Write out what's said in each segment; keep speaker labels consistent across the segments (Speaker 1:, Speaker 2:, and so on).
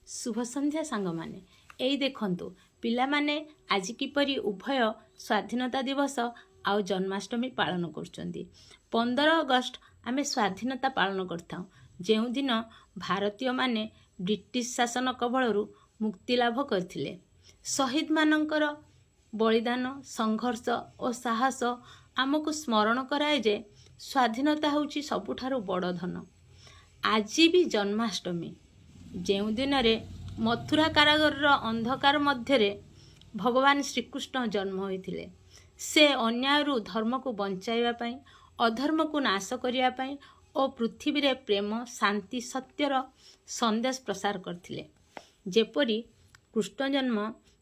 Speaker 1: ଶୁଭ ସନ୍ଧ୍ୟା ସାଙ୍ଗମାନେ। ଏଇ ଦେଖନ୍ତୁ ପିଲାମାନେ ଆଜି କିପରି ଉଭୟ ସ୍ୱାଧୀନତା ଦିବସ ଆଉ ଜନ୍ମାଷ୍ଟମୀ ପାଳନ କରୁଛନ୍ତି। 15 ଅଗଷ୍ଟ ଆମେ ସ୍ୱାଧୀନତା ପାଳନ କରିଥାଉ, ଯେଉଁଦିନ ଭାରତୀୟମାନେ ବ୍ରିଟିଶ ଶାସନ କବଳରୁ ମୁକ୍ତି ଲାଭ କରିଥିଲେ। ଶହୀଦମାନଙ୍କର ବଳିଦାନ, ସଂଘର୍ଷ ଓ ସାହସ ଆମକୁ ସ୍ମରଣ କରାଏ ଯେ ସ୍ୱାଧୀନତା ହେଉଛି ସବୁଠାରୁ ବଡ଼ ଧନ। ଆଜି ବି ଜନ୍ମାଷ୍ଟମୀ, ଯେଉଁ ଦିନରେ ମଥୁରା କାରାଗାରର ଅନ୍ଧକାର ମଧ୍ୟରେ ଭଗବାନ ଶ୍ରୀକୃଷ୍ଣ ଜନ୍ମ ହୋଇଥିଲେ। ସେ ଅନ୍ୟାୟରୁ ଧର୍ମକୁ ବଞ୍ଚାଇବା ପାଇଁ, ଅଧର୍ମକୁ ନାଶ କରିବା ପାଇଁ ଓ ପୃଥିବୀରେ ପ୍ରେମ, ଶାନ୍ତି, ସତ୍ୟର ସନ୍ଦେଶ ପ୍ରସାର କରିଥିଲେ। ଯେପରି କୃଷ୍ଣ ଜନ୍ମ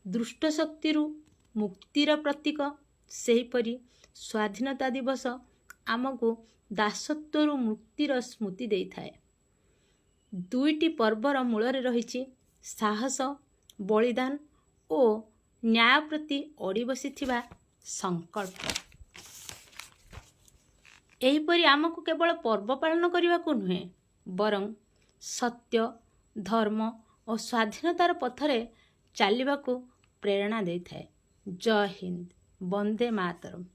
Speaker 1: ଦୁଷ୍ଟ ଶକ୍ତିରୁ ମୁକ୍ତିର ପ୍ରତୀକ, ସେହିପରି ସ୍ୱାଧୀନତା ଦିବସ ଆମକୁ ଦାସତ୍ୱରୁ ମୁକ୍ତିର ସ୍ମୃତି ଦେଇଥାଏ। ଦୁଇଟି ପର୍ବର ମୂଳରେ ରହିଛି ସାହସ, ବଳିଦାନ ଓ ନ୍ୟାୟ ପ୍ରତି ଅଡ଼ି ବସିଥିବା ସଂକଳ୍ପ। ଏହିପରି ଆମକୁ କେବଳ ପର୍ବ ପାଳନ କରିବାକୁ ନୁହେଁ, ବରଂ ସତ୍ୟ, ଧର୍ମ ଓ ସ୍ୱାଧୀନତାର ପଥରେ ଚାଲିବାକୁ ପ୍ରେରଣା ଦେଇଥାଏ। ଜୟ ହିନ୍ଦ, ବନ୍ଦେ ମାତରମ୍।